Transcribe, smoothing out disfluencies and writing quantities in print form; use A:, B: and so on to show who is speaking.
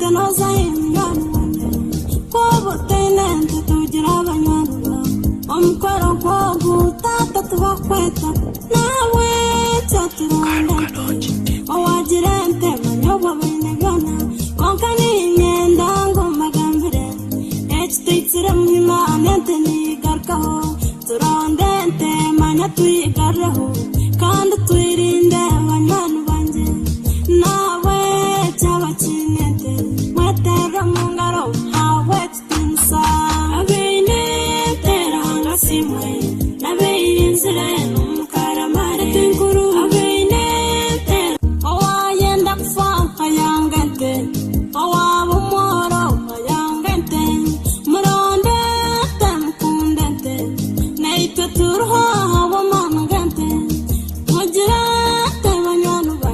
A: ente nooza hi munywani wangye? Ku oba otaine ente tugira banywani baawe. Omukoro nk'ogu taata tibakukweta, n'ahabw'ekyo turonde ente. Owaagira ente manya obwo abaine byona. Kwonka niinyenda ngu mbagambire, ekitaitsire munyima n'ente niigarukaho. Turonde ente manya twigarreho kandi twirinde banywani bangye. Nahabwekyo abakiine ente mweterere omu ngaro ahabw'ekitiinisa. Abaine ente Ruhanga asiimwe n'abeirinzire n'omukaramare. Abaine ente. Owayenda kufa ayanga ente, owaaba omworo ayanga ente. Muronde ente mukunde ente, naitwe turiho ahabw'amaani g'ente. Mugire ente banywani bangye.